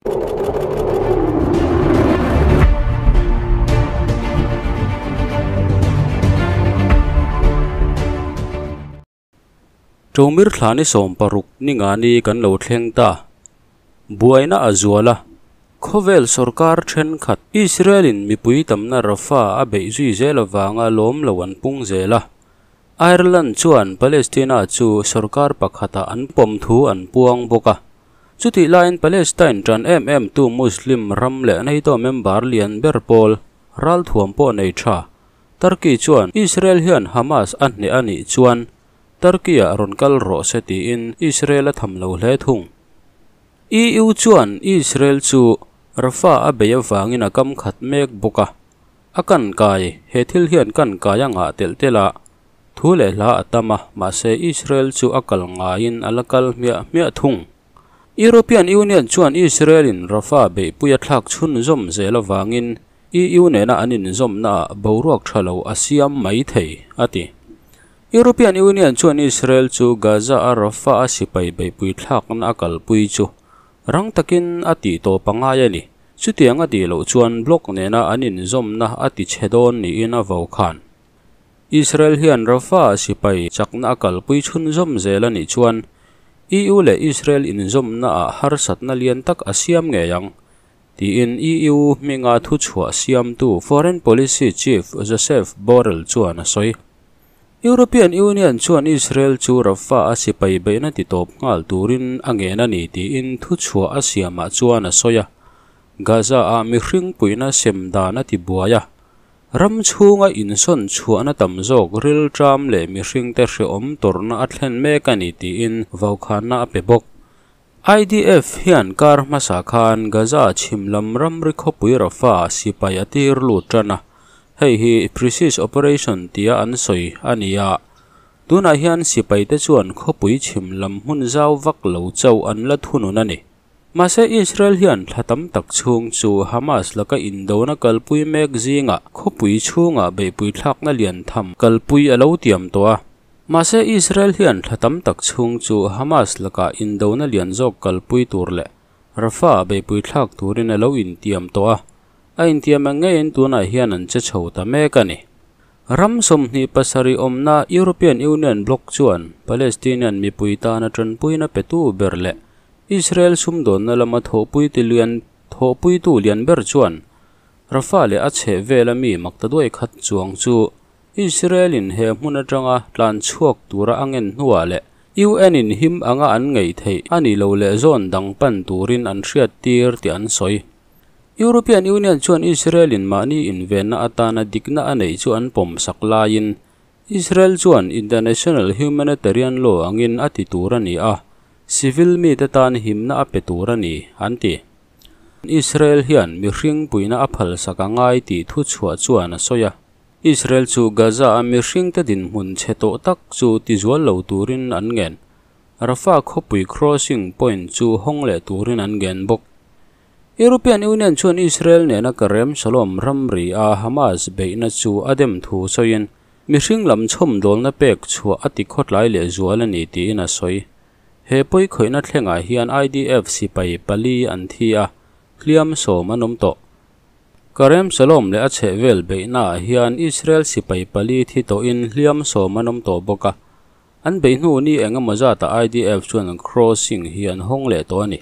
Ṭomir thla ni 60 ni nga ni kan lo thleng ta. Buaina a zual a, khawvel sorkar ṭhenkhat Israel-in mipui tamna Rafah a beih zui zel avanga lawm lo an pung zel a. Ireland chuan Palestina chu sorkar pakhatah an pawm thu an puang bawk a. Chutih laiin Palestine ṭan em em tu Muslim ram leh NATO member lian ber pawl ralthuam pawh nei ṭha Turkey chuan Israel hian Hamas a hneh a nih chuan Turkey-ah rawn kal rawh se tiin Israel a tham lo hle thung. EU chuan Israel chu Rafah a bei avangin a kam khat mek bawk a, a kan kai, he thil hian kan kai a ngah telh telh a, thu leh hla a tam a, mahse Israel chu a kal ngaiin a la kal hmiah hmiah thung. European Union chuan Israel-in Rafah beihpui a thlak chhunzawm zel avangin EU nena an inzawmnaah boruak tha lo a siam mai thei, a ti. European Union chuan Israel chu Gaza-a Rafah-a sipai beihpui thlakna a kalpui chu rang takin a tih tawp a ngai a ni. Chutiang a tih loh chuan bloc nena an inzawmna a ti chhe dawn niin a vo khan. Israel hian Rafah-a sipai chakna a kalpui chhunzawm zel a nih chuan EU leh Israel inzawmnaah harsatna lian tak a siam ngei ang, tiin EU hminga thuchhuah siamtu Foreign Policy Chief Josep Borrell chuan a sawi. European Union chuan Israel chu Rafah a sipai beihna ti tawp nghal turin a ngen a ni tiin thuchhuah a siamah chuan a sawi a. Gaza-ah mihring puihna sem dan a ti buai a. Ram chhunga insawn chhuahna tam zawk rilṭam leh mihringte hrehawm tawrhna a thlen mek a ni tiin vaukhanna a pe bawk. IDF hian kar hmasa khan Gaza chhim lam ramri khawpui Rafah sipai a tir lut ṭan a. Hei hi Precise Operation tia an sawi a ni a, tunah hian sipaite chuan khawpui chhim lam hmun zau vak lo chauh an la thunun a ni. Mahse Israel hian thla tam tak chhung chu Hamas laka indona kalpui mek zingah khawpui chhungah beihpui thlakna lian tham kalpui a lo tiam tawh a. Mahse Israel hian thla tam tak chhung chu Hamas laka indona lian zawk kalpui tur leh Rafah beihpui thlak turin a lo intiam tawh a. A intiam ang ngeiin tunah hian an che chho ta mek a ni. Ram 27 awmna European Union bloc chuan Palestinian mipui tana tanpuina petu ber leh Israel sumdawnna lama thawhpuitu lian thawhpuitu lian ber chuan Rafah leh a chheh vela mi maktaduai khat chuang chu Israel-in he hmun atanga tlan chhuak tura a ngen hnuah leh UN-in him anga an ngaih theih a ni lo leh zawn dang pan turin an hriat tir tih an sawi. European Union chuan Israel-in mahni invenna atana dikna a neih chu an pawm sak laiin Israel chuan international humanitarian law angin a ti tur a ni a, civil mite tan himna a pe tur a ni, an ti. Israel hian mihring puihna a phal sak a ngai tih thuchhuah chuan a sawi a. Israel chu Gaza-a mihringte dinhmun chhe tawh tak chu tizual lo turin an ngen. Rafah khawpui crossing point chu hawng leh turin an ngen bawk. European Union chuan Israel nena Karem Shalom ramri a Hamas beihna chu a dem thu sawiin mihring lam chhawmdawlna pek chhuah a ti khawtlai leh zual a ni tiin a sawi. He pawi khawihna thlengah hian IDF sipai pali an thi a, hliam 10 an awm tawh. Karem Shalom leh a chhehvel beihnaah hian Israel sipai pali thi tawhin hliam 10 an awm tawh bawk a. An beihnu ni engemaw zata IDF chuan crossing hi an hawng leh tawh a ni.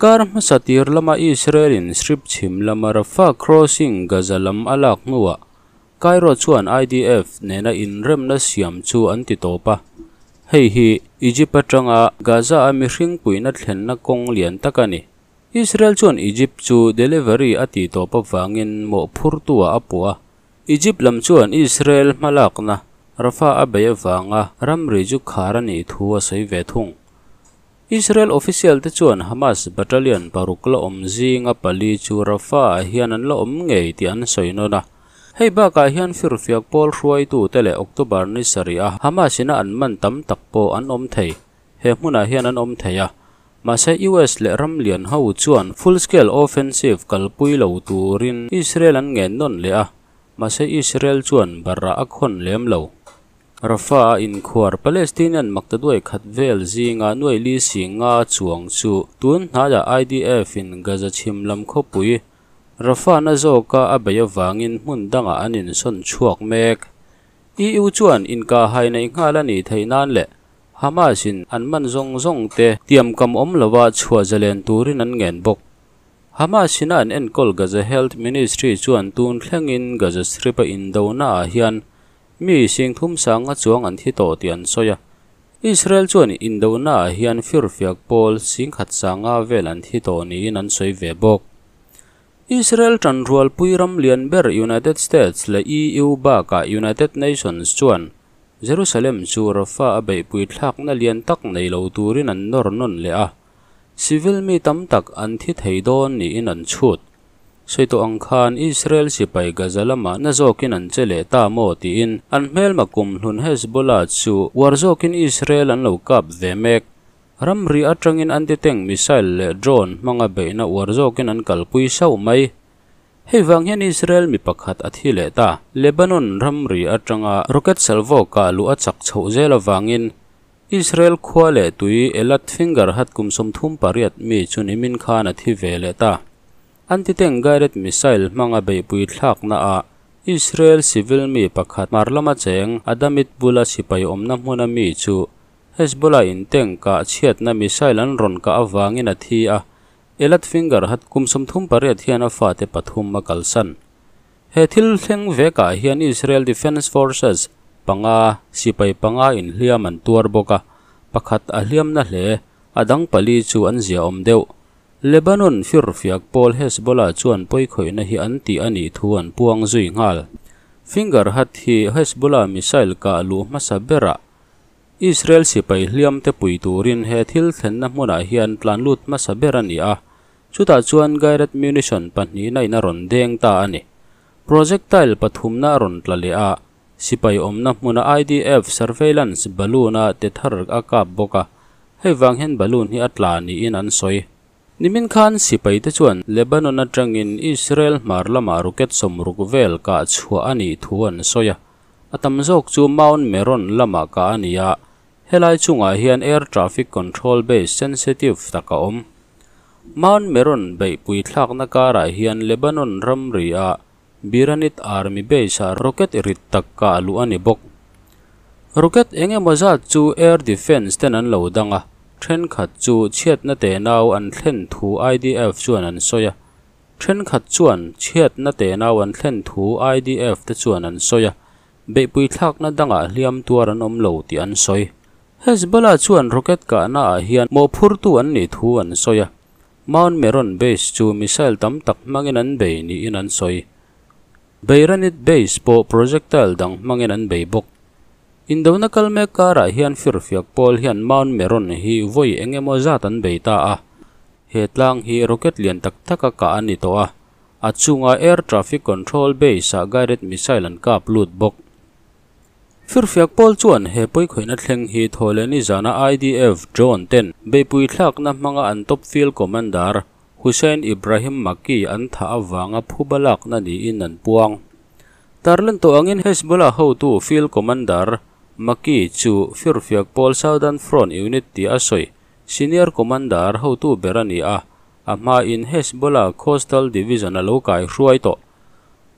Kar hmasa tir lama Israel-in Strip chhim lama Rafah crossing Gaza lam a lak hnuah Cairo chuan IDF nena inremna siam chu an ti tawp a. Hei hi Egypt atanga Gaza a mihring puihna thlenna kawng lian tak a ni. Israel chuan Egypt chu delivery a ti tawp avangin mawhphurtu-ah a puh a. Egypt lam chuan Israel hmalakna Rafah a bei avanga ramri chu khar a nih thu a sawi ve thung. Israel official te chuan Hamas battalion 6 la awm zinga pali chu Rafah hian an la awm ngei tih an sawi nawn a. Hei bakah hian firfiak pawl hruaitu te leh October ni sarih a Hamas ina an man tam tak pawh an awm thei. He hmunah hian an awm thei a. Mahse US leh ram lian ho chuan full scale offensive kalpui lo turin Israel an ngen nawn leh a. Mahse Israel chuan barah a khawn lem lo. Rafah-a inkhuar Palestinian maktaduai khat vel zinga nuai li singa chuang chu tun hnaiah IDF-in Gaza chhim lam khawpui Rafah na zawka a beih avangin hmun dangah an insawn chhuak mek. EU chuan inkahhai neih nghal a nih theih nan leh Hamas-in an man zawng zawng te tiamkam awm lova chhuah zalen turin an ngen bawk. Hamas-in a an enkawl Gaza Health Ministry chuan tun thlengin Gaza Strip-a indonaah hian Mi singthum sanga chuang an thi tawh tih an sawi a. Israel chuan indohnaah hian firfiak pawl singkhat sanga vel an thi tawh niin an sawi ve bawk. Israel tanrualpui ram lian ber United States leh EU bakah United Nations chuan Jerusalem chu Rafah a beihpui thlakna lian tak nei lo turin an nawr nawn leh a, civil mi tam tak an thi thei dawn niin an chhut. Sawi tawh ang khan Israel sipai Gaza lamah na zawkin an che leh ta maw tiin an hmelma kumhlun Hezbollah chu uar zawkin Israel an lo kap ve mek. Ramri atangin anti-tank missile leh drone hmanga beihna uar zawkin an kalpui sauh mai. Hei vang hian Israel mi pakhat a thi leh ta. Lebanon ramri atanga rocket salvo kah luh a chak chhoh zel avangin Israel khua leh tui Eilat Finger hat kum 38 mi chu nimin khan a thi ve leh ta. Anti-tank guided missile hmanga beihpui thlakna ah Israel civil mi pakhat hmar lama cheng Adamit bula sipai awmna hmuna mi chu Hezbollah in tank kah chhiatna missile an rawn kah avangin a thi a, Eilat Finger hat kum 38 hian a fate pathum a kalsan. He thil thleng vekah hian Israel Defence Forces panga sipai panga in hliam an tuar bawk a, pakhat a hliamna hle, a dang pali chu an zia awm deuh. Lebanon firfiak pawl Hezbollah chuan pawikhawihna hi an tih a nih thu an puang zui nghal. Finger hat hi Hezbollah missile kah luh hmasa berah Israel sipai hliam te pui turin he thil thlenna hmunah hian tlan lut hmasa ber a ni a, chutah chuan guided munition pahnihna in a rawn deng ta a ni. Projectile pathumna a rawn tla leh a, sipai awmna hmuna IDF surveillance balloon a te thar a kap bawk a, hei vang hian balloon hi a tla niin an sawi. Nimin khan sipai te chuan Lebanon atangin Israel hmar lamah rocket 60 vel kah chhuah a nih thu an sawi a, a tam zawk chu Mount Meron lamah kah a ni a, helai chungah hian air traffic control base sensitive tak a awm. Mount Meron beihpui thlakna karah hian Lebanon ramri a Biranit Army base ah rocket rit tak kah luh a ni bawk. Rocket engemaw zat chu air defence ten an lo dang a, thenkhat chu chhiatna te nau an thlen thu IDF chuan an sawi a, thenkhat chuan chhiatna te nau an thlen thu IDF te chuan an sawi a, beihpui thlakna dangah hliam tuar an awm lo tih an sawi. Hezbollah chuan rocket kahna ah hian mawhphurtu an nih thu an sawi a, Mount Meron base chu missile tam tak hmangin an bei niin an sawi. Beiranit base pawh projectile dang hmangin an bei bawk. Indona kal mek karah hian firfiak pawl hian Mount Meron hi vawi engemaw zat an bei ta a, he tlang hi rocket lian tak tak a kah a ni tawh a, a chunga air traffic control base ah guided missile an kap lut bawk. Firfiak pawl chuan he pawikhawihna thleng hi thawhlehni zana IDF drone ten beihpui thlakna hmanga an top field commander Hussein Ibrahim Maki an thah avanga phuba lakna niin an puang. Tarlan tawh angin Hezbollah hotu field commander Maki chu firfiak pawl Southern Front unit tih a sawi senior commander hotu ber a ni a, a hmain Hezbollah Coastal Division a lo kai hruai tawh.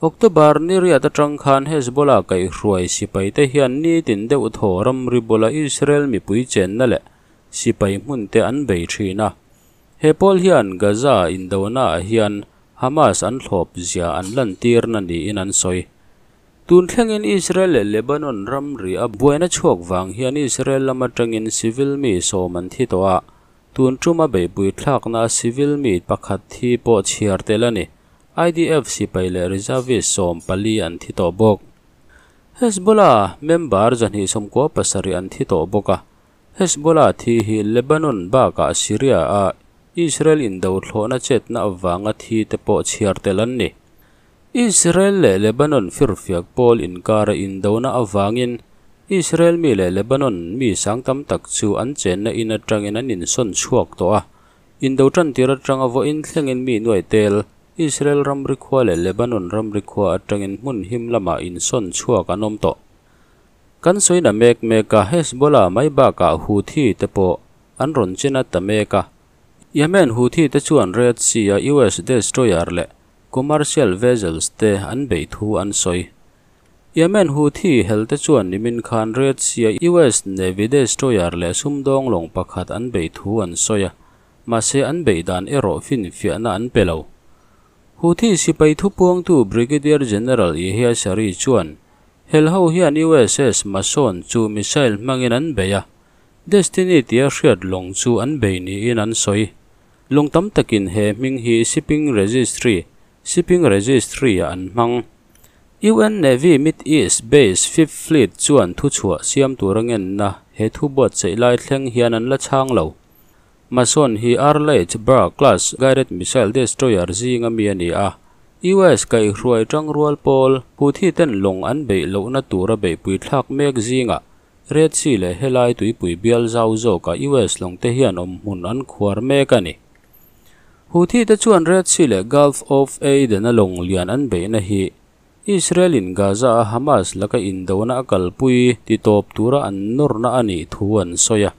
October ni riat atang khan Hezbollah kai hruai sipai te hian ni tin deuh thaw ramri bula Israel mipui chenna leh sipai hmun te an bei thin a. He pawl hian Gaza indona ah hian Hamas an thlawp zia an lan tirna niin an sawi. Tun thlengin Israel leh Lebanon ramri a buaina chhuak vang hian Israel lam atangin civil mi 10 an thi tawh a, tun tuma beihpui thlakna civil mi pakhat thi pawh chhiar tel a ni. IDF sipai leh reservist 14 an thi tawh bawk. Hezbollah member 297 an thi tawh bawk a. Hezbollah thi hi Lebanon bakah Syria a Israel indo thlawhna chetna awanga thi te pawh chhiar tel an ni. Israel leh Lebanon firfiak pawl inkara indona awangin Israel mi leh Lebanon mi sang tam tak chu an chenna in atangin an insawn chhuak tawh a. Indo tan tir atanga vawiin thlengin mi nuai tel Israel ramri khua leh Lebanon ramri khua atangin hmun him lamah insawn chhuak an awm tawh. Kan sawi na mek mek a, Hezbollah mai bakah Houthi te pawh an rawn che na ta mek a. Yemen Houthi te chuan Red Sea-a US destroyer leh commercial vessels te an beih thu an sawi. Yemen Houthi helte chuan nimin khan Red Sea-a US Navy destroyer leh sumdawng lawng pakhat an beih thu an sawi a, mahse an beih dan erawh finfiahna an pe lo. Houthi sipai thupuangtu Brigadier General Yehya Saree chuan hel ho hian USS Mason chu missile hmangin an bei a, Destiny tia hriat lawng chu an bei niin an sawi. Lawng tam takin he hming hi Shipping Registry, Shipping Registry, ah an hmang. UN Navy Mid East Base Fifth Fleet chuan thuchhuah siam tur a ngenna he thu buatsaih lai thleng hian an la chhang lo. Mason hi Arleigh Burke class guided missile destroyer zinga mi a ni a, US kaihhruai tangrual pawl Houthi ten lawng an beih lohna tura beihpui thlak mek zingah Red Sea leh helai tuipui bial zau zawkah US lawngte hian awmhmun an khuar mek a ni. Houthi te chuan Red Sea leh Gulf of Aden a lawng lian an beihna hi Israel in Gaza a Hamas laka indona a kalpui ti tawp tura an nawrna a nih thu an sawi a.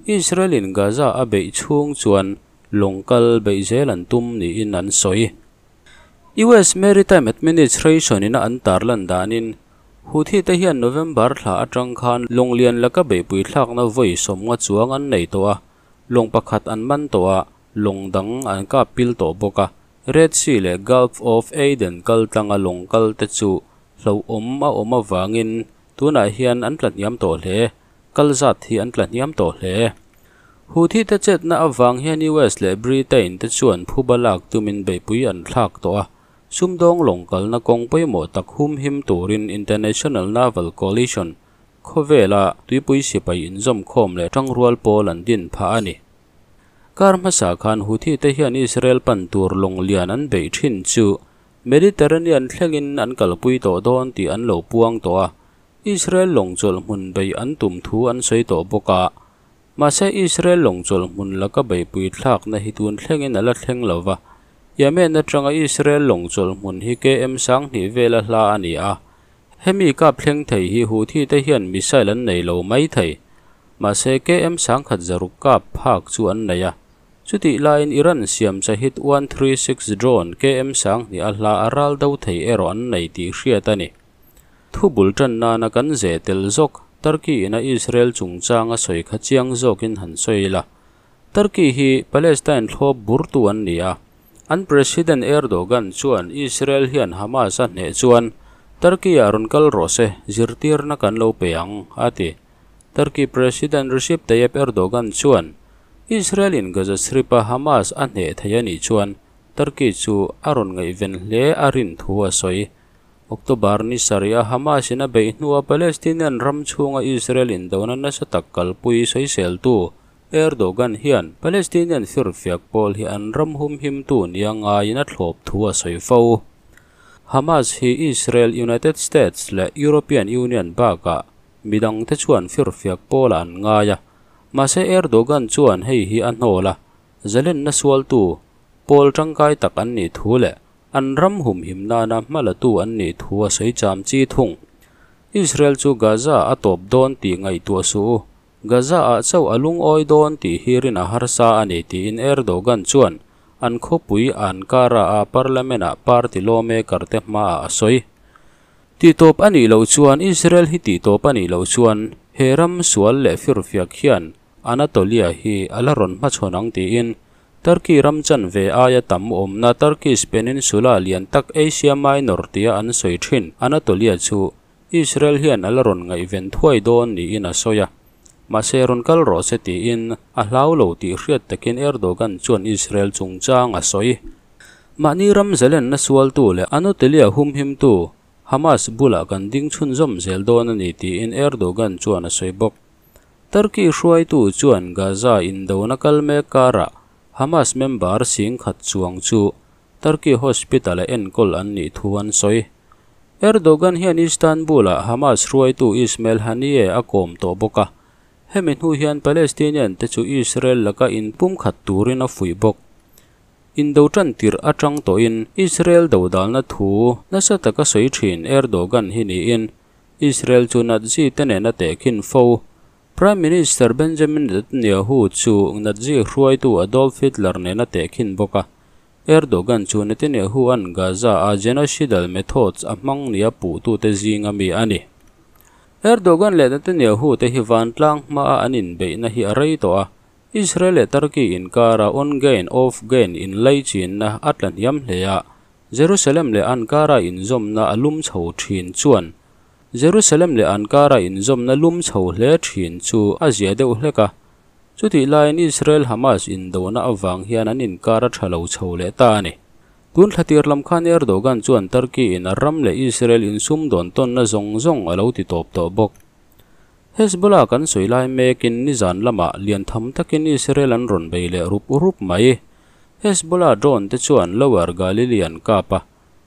Israel in Gaza a beih chhung chuan lawng kal beih zel an tum niin an sawi. US Maritime Administration in a an tarlan danin Houthi te hian November thla atang khan lawng lian laka beihpui thlakna vawi sawmnga chuang an nei tawh a, lawng pakhat an man tawh a, lawng dang an kap pil tawh bawk a. Red Sea leh Gulf of Aden kal tlanga lawng kal te chu hlauhawm a awm avangin tunah hian an tla hniam tawh hle, kal zat hi an tla hniam tawh hle. Houthi te chetna avang hian US leh Britain te chuan phuba lak tumin beihpui an thlak tawh a, Sumdawng lawng kalna kawng pawimawh tak humhim turin International Naval Coalition khawvela tuipui sipai inzawmkhawm leh tangrual pawl an din phah a ni. Kar hmasa khan Houthi te hian Israel pan tur lawng lian an beih thin chu Mediterranean thlengin an kalpui tawh dawn tih an lo puang tawh a, Israel lawng chawlh hmun beih an tum thu an sawi tawh bawk a. Mahse Israel lawng chawlh hmun laka beihpui thlakna hi tun thlengin a la thleng lo va, Yemen atanga Israel lawng chawlh hmun hi KM 2000 vela hla a ni a, hemi kap thleng thei hi Houthi te hian missile an nei lo mai thei. Mahse KM 1100 kap phak chu an nei a, chutih laiin Iran siam Shahid 136 drone KM 20 a hla a ral do thei erawh an nei tih hriat a ni. Thu bul tan nana kan ze tel zawk Turkey ina Israel chungchang a sawi kha chiang zawkin han sawi la. Turkey hi Palestine thlawp burtu an ni a. An President Erdogan chuan Israel hian Hamas a hneh chuan Turkey ah rawn kal rawh se, zirtirna kan lo pe ang, a ti. Turkey President Recep Tayyip Erdogan chuan Israel in Gaza Strip a Hamas a hneh thei a nih chuan Turkey chu a rawn ngaihven hle a rin thu a sawi. October ni sarih a Hamas in a beih hnua Palestinian ram chhunga Israel indona nasa tak kalpui sawiseltu Erdogan hian Palestinian firfiak pawl hi an ram humhimtu nia ngaiin a thlawp thu a sawi fo. Hamas hi Israel, United States leh European Union bakah midang te chuan firfiak pawlah an ngai a, mahse Erdogan chuan hei hi a hnawl a, zalenna sualtu pawl tangkai tak an nih thu leh an ram humhim nana hmalatu an nih thu a sawi cham chi thung. Israel chu Gaza a tawp dawn tih ngaihtuah suh u, Gaza ah chauh a lungawi dawn tih hi rin a harsa a ni tiin Erdogan chuan an khawpui Ankara a parliament ah party lawmaker te hmaah a sawi. Tihtawp a nih loh chuan Israel hi tihtawp a nih loh chuan he ram sual leh firfiak hian Anatolia hi a la rawn hmachhawn ang tiin Turkey ram chanve aia tam awmna Turkish Peninsula lian tak Asia Minor tia an sawi thin Anatolia chu Israel hian a la rawn ngaihven thuai dawn niin a sawi a. Mahse rawn kal rawh se tiin a hlau lo tih hriat takin Erdogan chuan Israel chungchang a sawi. Mahni ram zalenna sualtu leh Anatolia humhimtu Hamas bulah kan ding chhunzawm zel dawn a ni tiin Erdogan chuan a sawi bawk. Turkey hruaitu chuan Gaza indona kal mek karah Hamas member 10,000 chuang chu Turkey hospital a enkawl an nih thu an sawi. Erdogan hian Istanbul-ah Hamas hruaitu Ismail Haniyeh a kawm tawh bawk a, hemi hnu hian Palestinian te chu Israel laka inpumkhat turin a fuih bawk. Indo tan tirh atang tawhin Israel dodalna thu nasa taka sawi thin Erdogan hi niin. Israel chu Nazi te nen a tehkhin fo. Prime Minister Benjamin Netanyahu chu Nazi hruaitu Adolf Hitler nen a tehkhin bawk a. Erdogan chu Netanyahu-a'n Gaza-a genocidal methods a hmang nia puhtute zinga mi a ni. Erdogan leh Netanyahu te hi vantlang hmaa an inbeihna hi a rei tawh a, Israel leh Turkey inkara on-gain off-gain inlaichinna a tla hniam hle a, Jerusalem leh Ankara inzawmna a lum chho thin chuan Jerusalem leh Ankara inzawmna lum chho hle thin chu a zia deuh hlek a. Chutih laiin Israel-Hamas indona avang hian an inkar a tha lo chho leh ta a ni. Tun thla tir lam khan Erdogan chuan Turkey in a ram leh Israel insumdawn tawnna zawng zawng a lo ti tawp tawh bawk. Hezbollah kan sawi lai mekin nizan lamah lian tham takin Israel an rawn bei leh rup rup mai. Hezbollah drone te chuan Lower Galilee an kap a,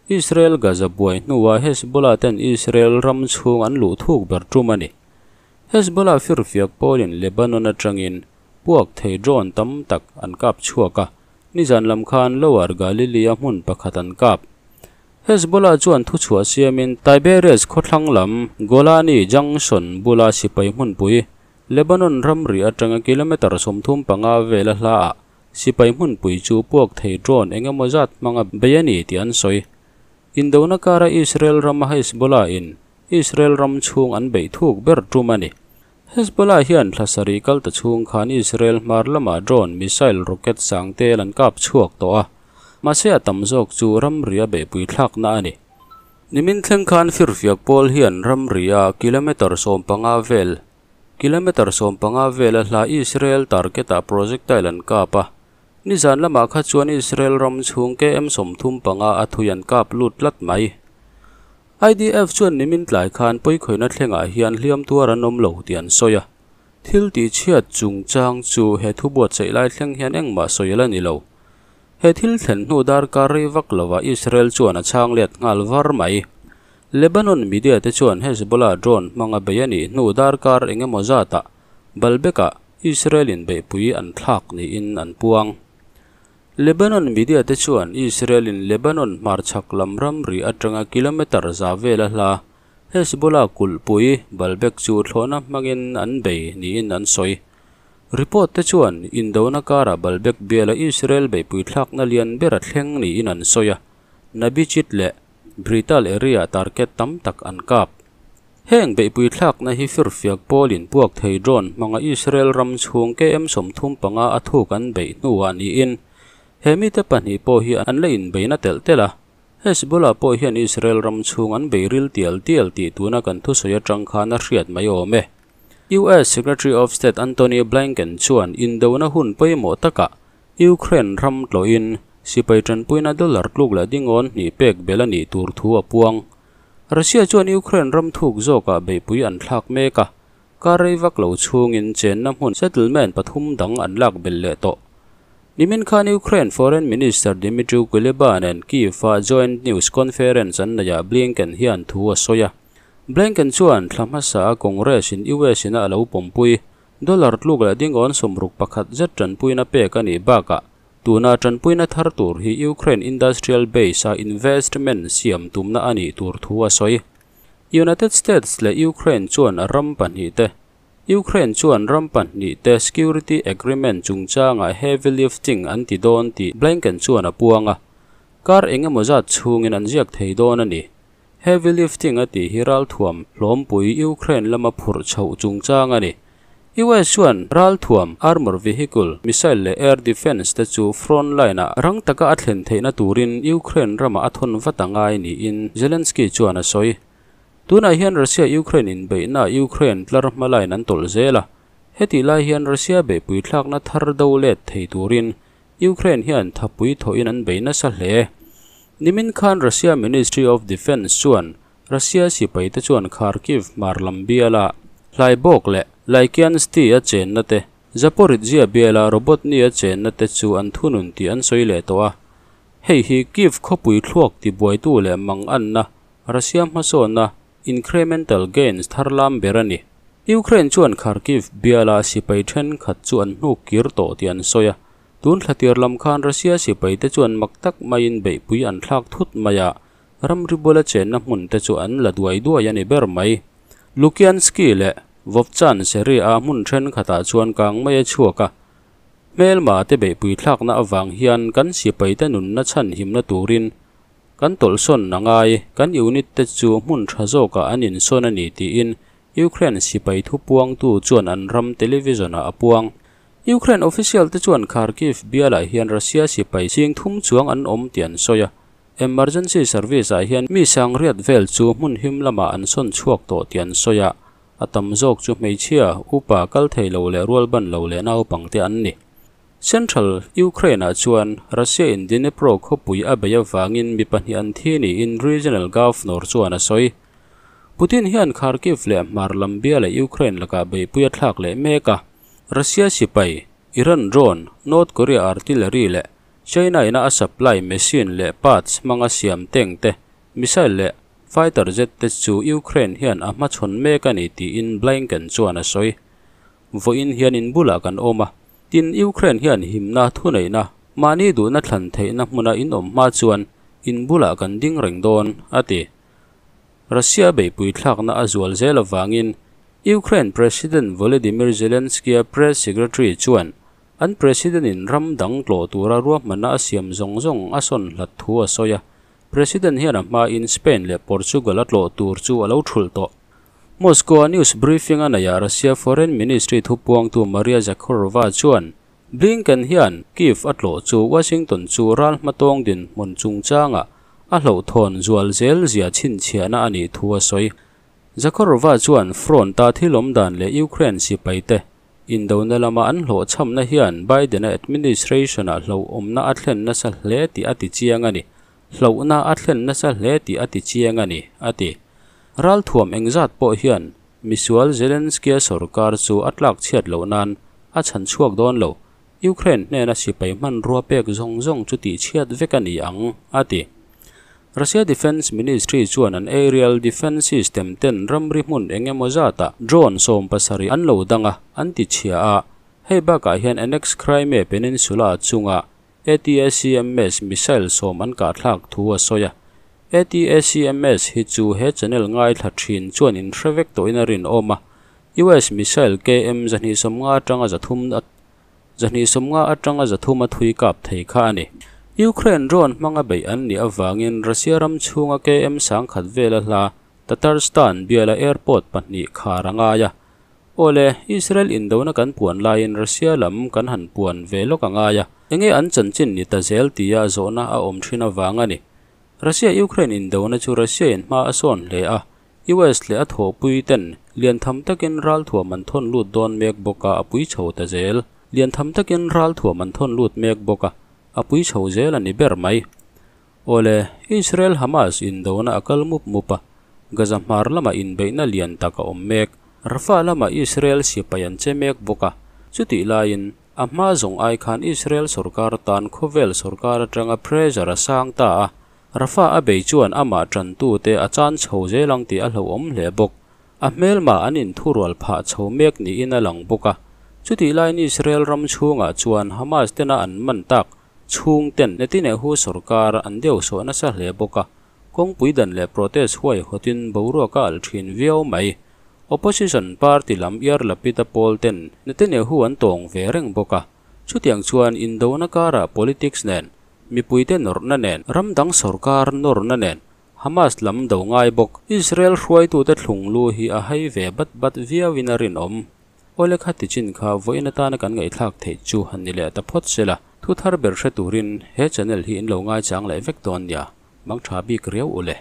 Israel Gaza buai hnuah Hezbollah ten Israel ram chhung an luh thuk ber tum a ni. Hezbollah firfiak pawlin Lebanon atangin puak thei drone tam tak an kap chhuak a, nizan lam khan Lower Galilee-a hmun pakhat an kap. Hezbollah chuan thuchhuah siamin Tiberias khawthlang lam Golani Junction bula sipai hmunpui, Lebanon ramri atanga kilometre 35 vela hlaah sipai hmunpui chu puak thei drone eng emaw zat hmanga bei a ni tih an sawi. Indona kara Israel rama Hezbollah in Israel ram chhung an beih thuk ber tum a ni. Hezbollah hian thla sarih kal ta chhung khan Israel hmar lamah drone, missile, rocket sang tel an kap chhuak tawh a, mahse a tam zawk chu ramri a beihpui thlakna a ni. Nimin thleng khan firfiak pawl hian ramri a kilometre 15 vel kilometre 15 vela hla Israel target-ah projectile an kap a. Nizan lamah kha chuan Israel ram chhung km 35 a thui an kap lut tlat mai. IDF chuan nimin tlai khan pawikhawihnna thlengah hian hliam tuar an awm lo tih an sawi a. Thil tihchhiat chungchang chu he thu buatsaih lai thleng hian engmah sawi la ni lo. He thil thlen hnu darkar rei vak lovah Israel chuan a chhang let nghal var mai. Lebanon media te chuan Hezbollah drone hmanga bei a nih hnu darkar eng emaw zatah Baalbek-ah Israel in beihpui an thlak niin an puang. Lebanon media te chuan Israel in Lebanon hmarchhak lam ramri atanga kilometre za vela hla Hezbollah kulhpui Baalbek chu thlawhna hmangin an bei niin an sawi. Report te chuan indona kara Baalbek biala Israel beihpui thlakna lian ber a thleng niin an sawi a, Nabi Chit leh Brital area target tam tak an kap. Heng beihpui thlakna hi firfiak pawlin puak thei drone hmanga Israel ram chhung km 35 a thuk an beih hnuah niin he mite pahnih pawh hi an la inbeihna telh telh a. Hezbollah pawh hian Israel ram chhung an bei ril tial tial tih tuna kan thusawi atang khan a hriat mai awm e. US Secretary of State Antony Blinken chuan indona hun pawimawh takah Ukraine ram tlawhin sipai tanpuina dollar tluk leh dingawn hnih pek bel a nih tur thu a puang. Russia chuan Ukraine ram thuk zawkah beihpui an thlak mek a, kar rei vak lo chhungin chenna hmun settlement pathum dang an lak bel leh tawh. Nimin khan Ukraine Foreign Minister Dmytro Kuleba nen Kyiv-a joint news conference an neihah Blinken hian thu a sawi a. Blinken chuan thla hmasa a Congress in US in a lo pawmpui dollar tluk leh dingawn 61 zet tanpuina pek a nih bakah tuna tanpuina thar tur hi Ukraine industrial base a investment siam tumna a nih tur thu a sawi. United States leh Ukraine chuan ram pahnih te Ukraine chuan ram pahnih te security agreement chungchangah heavy lifting an ti dawn tih Blinken chuan a puang a. Kar eng emaw zat chhungin an ziak thei dawn a ni. Heavy lifting a tih hi ralthuam hlawmpui Ukraine lama phurh chhoh chungchang a ni. US chuan ralthuam armor vehicle, missile leh air defense te chu front line-ah rang taka a thlen theihna turin Ukraine rama a thawn vat a ngai niin Zelensky chuan a sawi. Tunah hian Russia Ukraine inbeihna Ukraine tlar hma line an tawlh zel a. Hetih lai hian Russia beihpui thlakna thar do let thei turin Ukraine hian thapui thawhin an bei nasa hle. Nimin khan Russia Ministry of Defence chuan Russia sipai te chuan Kharkiv hmar lam biala Hlaibawk leh Lykiansti a chenna te, Zaporizhzhia biala Robotny a chenna te chu an thunun tih an sawi leh tawh a. Hei hi Kyiv khawpui thluak tibuaitu leh mang anna Russia hmasawnna incremental gains thar lam ber a ni. Ukraine chuan Kharkiv biala sipai thenkhat chu an hnuk kir tawh tih an sawi a. Tun thla tir lam khan Russia sipai te chuan mak tak maiin beihpui an thlak thut mai a, ramri bula chenna hmun te chu an la duai duai a ni ber mai. Lukianskyi leh Vovchansk area-a hmun thenkhatah chuan kangmei a chhuak a, hmelma te beihpui thlakna avang hian kan sipaite nunna chhanhimna turin kan tawlhsawn a ngai, kan unit te chu hmun tha zawkah an insawn a ni tiin Ukraine sipai thupuangtu chuan an ram television-ah a puang. Ukraine official te chuan Kharkiv bialah hian Russia sipai ching thum chuang an awm tih an sawi a, emergency service ah hian mi sangriat vel chu hmun him lamah an sawn chhuak tawh tih an sawi a, a tam zawk chu hmeichhia, upa kal thei lo leh rualban lo leh naupang te an ni. Central Ukraine ah chuan Russia in Dnipro khawpui a beih avangin mi pahnih an thi niin regional governor chuan a sawi. Putin hian Kharkiv leh hmar lam biala Ukraine lakah beihpui a thlak leh mek a. Russia sipai, Iran drone, North Korea artillery leh China ina a supply machine leh parts hmanga siam tank te, missile leh fighter jet te chu Ukraine hian a hmachhawn mek a ni tiin Blinken chuan a sawi. Vawiin hian in bulah kan awm a, tin Ukraine hian himna thuneihna, mahni duhna thlan theihna hmuna in awm hma chuan in bulah kan ding reng dawn, a ti. Russia beihpui thlakna a zual zel avangin Ukraine President Volodymyr Zelensky-a press secretary chuan an president-in ram dang tlawh tura ruahmanna a siam zawng zawng a sawn hlat thu a sawi a, President hian a hmain Spain leh Portugal a tlawh tur chu a lo thulh tawh. Moscow-a news briefing a neihah Russia Foreign Ministry thupuangtu Maria Zakharova chuan Blinken hian Kyiv a tlawh chu Washington chu ral hmatawng dinhmun chungchangah a hlauhthawn zual zel zia chhinchhiahna a nih thu a sawi. Zakharova chuan front-a thil awm dan leh Ukraine sipaite indona lama an hlawhchhamna hian Biden-a administration-ah hlauhawmna a thlen nasa hle tih a ti chiang a ni. Hlauhna a thlen nasa hle tih a ti chiang a ni, a ti. Ralthuam engzat pawh hian Misual Zelensky-a sorkar chu a tlak chhiat loh nan a chhan chhuak dawn lo. Ukraine hnena sipai hmanrua pek zawng zawng chu tihchhiat vek a ni ang, a ti. Russia Defence Ministry chuan an aerial defence system ten ramri hmun eng emaw zatah drone 70 an lo dang a, an ti chhia a. Hei bakah hian annex Crimea Peninsula chunga ATACMS missile sawm an kahthlak thu a sawi a. ATACMS hi chu he channel ngaithla thin chuan in hre vek tawhin a rinawm a. US missile KM 250 atanga 300 250 atanga 300 a thui kap thei kha a ni. Ukraine drone hmanga beih an nih avangin Russia ram chhunga KM 10,000 vela hla Tatarstan biala airport pahnih khar a ngai a. Awle, Israel indona kan puan laiin Russia lam kan han puan ve lawk a ngai a, enge an chanchin ni ta zel tia zawhna a awm thin avang a ni. Russia-Ukraine indona chu Russia-in hma a sawn hle a, US leh a thawhpui ten lian tham takin ralthuam an thawn lut dawn mek bawk a, a pui chho ta zel. Lian tham takin ralthuam an thawn lut mek bawk a, a pui chho zel a ni ber mai. Awle, Israel-Hamas indona a kal mup mup a, Gaza hmar lamah inbeihna lian tak a awm mek. Rafah lamah Israel sipai an che mek bawk a, chutih laiin a hma zawng ai khan Israel sorkar tan khawvel sorkar atanga pressure a sang ta a, Rafah a bei chuan amah tantute a chan chho zel ang tih a hlauhawm hle bawk. A hmelma an inthurual phah chho mek niin a lang bawk a, chutih laiin Israel ram chhungah chuan Hamas tena an man tak chhungten Netanyahu sorkar an deuhsawh nasa hle bawk a, kawngpui dan leh protest huaihawtin boruak a alh thin viau mai. Opposition party lam Yair Lapid-a pawl ten Netanyahu an tawng ve reng bawk a, chutiang chuan indona karah politics nen, mipuite nawrhna nen, ram dang sorkar nawrhna nen, Hamas lam do ngai bawk. Israel hruaitute thlung lu hi a hai ve bat bat viauin a rinawm. Awle kha tichin kha vawiin atana kan ngaihthlak theih chu han ni leh ta phawt sela, thu thar ber hre turin he channel hi in lo ngaichang leh vek dawn nia, mangtha bik riau u le.